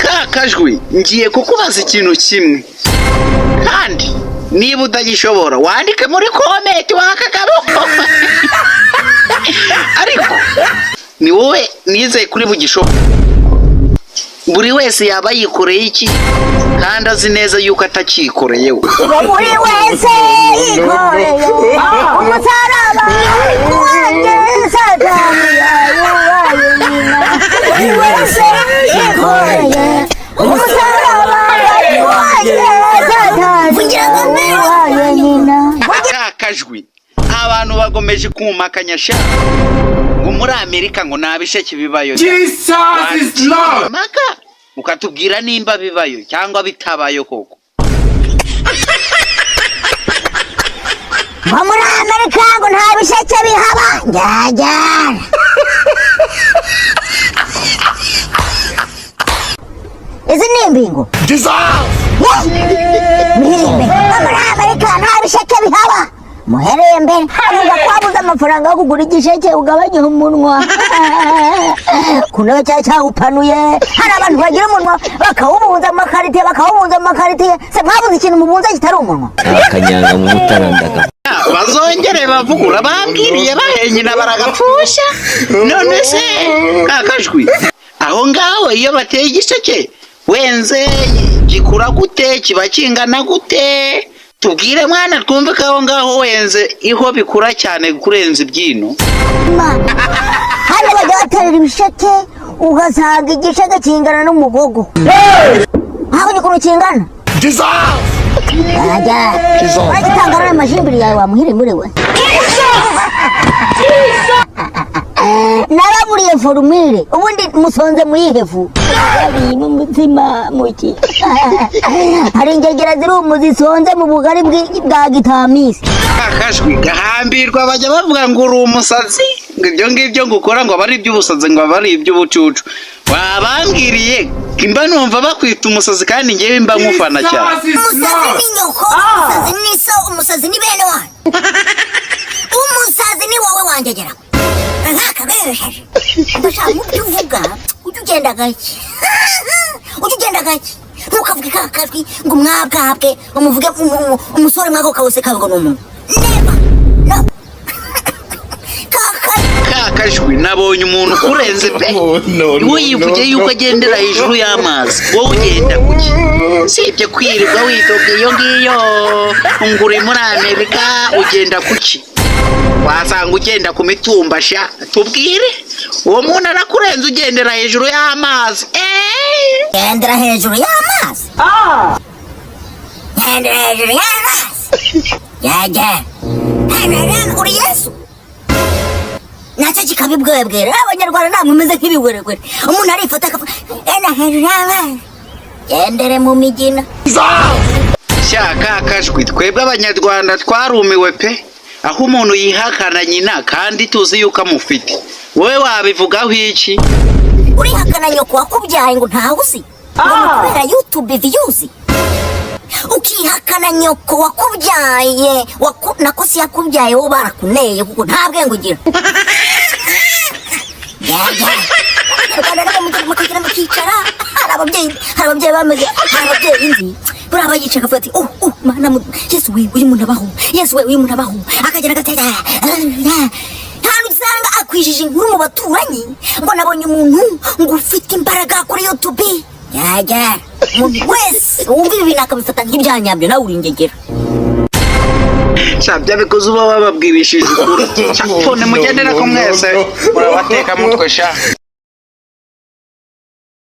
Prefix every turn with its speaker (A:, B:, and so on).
A: Ka kajwi, ngiye kukubaza ikintu kimwe, kandi niba utagishobora wandike muri comment wakagabo, ariko ni wowe nizeye kuri bugishobora. Buri wese yaba yikoreye iki kandi azi neza yuko atacyikoreye we?
B: Ngo buri wese yikoreye umusaraba wanjye, Satani yawubaye nyina. Buri wese yikoreye umusaraba wanjye, Satani yawubaye nyina.
A: Ka kajwi, abantu bagomeje kumakanya sha, ngo muri Amerika ngo nta bisheke bibayo.
C: Jesus is Lord.
A: Maka ukatubwira nimba bibayo cyangwa bitabayo koko.
B: Ngo muri Amerika ngo nta bisheke bihaba, njyajyana. Izi ni imbingo. Muherembe, ngo muri Amerika nta bisheke bihaba. Muherembe avuga ko wabuze amafaranga yo kugura igisheke, ugabanya umunwa ku ntebe cyari cyawupanuye. Hari abantu bagira umunwa bakawubunza amakaritiye, bakawubunza amakaritiye. Se mwabuze ikintu mubunza kitari umunwa?
D: Akanyanga mu mutarandaka.
A: Bazongere bavugura bambwiriye bahenyina baragapfusha. None se kakajwi, aho ngaho iyo bateye igisheke wenze gikura gute? Kiba kingana gute? Tubwire mwana, twumve ko aho ngaho wenze iho bikura cyane kurenza ibyino.
B: Hano bajya baterera ibisheke, ugasanga igisheke kingana n'umugogo. Ntabwo ukuntu kingana, wajya wagitanga n'amashimbiri yawe wamuhire we. Naraburiye forumire, ubundi musonze muyihe fu mu mutima muki. Hari ingegera ziri umu zisonze mu bugari bwa gitamisi.
A: Akajwi gahambirwa, bajya bavuga ngo uri umusazi, ngo ibyo ngibyo ngo ukora ngo aba ari iby'ubusazi, ngo aba ari iby'ubucucu. Wabambwiriye mba numva bakwita umusazi, kandi ngewe mba nkufana cyane.
C: Jesus is
B: Umusazi
C: Lord.
B: ni nyoko, umusazi ni so, umusazi ni bene wanyu, umusazi ni wowe wanjyegera nkakabesheje. Ndashaka mu byo uvuga ujye ugenda gake, ujye ugenda gake, ntukavuge ka kajwi ngo mwabwabwe umuvuge umusore mwako kawuse kawe ngo ni umuntu. Never, no. Ka
A: Ka kajwi, nabonye umuntu ukurenze pe.
C: Oh, no, no,
A: We yivuge
C: no,
A: yuko
C: no.
A: agendera hejuru y'amazi, wowe ugenda kuki? Sibye kwirirwa widoga iyo ngiyo ngo uri muri Amerika, ugenda kuki? Wasanga ugenda ku mitumba sha. Tubwire, uwo muntu arakurenze ugendera hejuru y'amazi.
B: Gendera hejuru y'amazi, gendera hejuru y'amazi, yajya uri Yesu nacyo kikabibwebwera. Abanyarwanda ntabwo mumeze nk'ibigweregwere, umuntu arifata akavuga enda hejuru y'amazi, gendere mu migina.
A: Sha ka kajwi, twebwe Abanyarwanda twarumiwe pe, aho umuntu yihakana nyina kandi tuzi yuko amufite. Wowe wabivugaho iki?
B: Urihakana nyoko wakubyaye ngo ntawe uzi, ngo ni ukubera YouTube views. Ukihakana nyoko wakubyaye, nako si yakubyaye, wowe barakuneye kuko nta bwenge ugira. Abanyarwanda nabo mukagera mukicara. Hari ababyeyi bameze, hari ababyeyi nzi buriya bayicaye akavuga ati: "Oh, oh Mana, Yesu we, uyu muntu abaho, Yesu we, uyu muntu abaho." Akagera agatera nta usanga akwijije inkuru mu baturanyi ngo nabonye umuntu ngo ufite imbaraga kuri YouTube. Yajya umuntu wese wumva ibi bintu akabifata nk'ibyanyabyo, nawe uri ingegera.
A: Sha byabikoze uba wababwirishije ukuri. Sha, none mugendera ko mwese murabateka mutwe sha.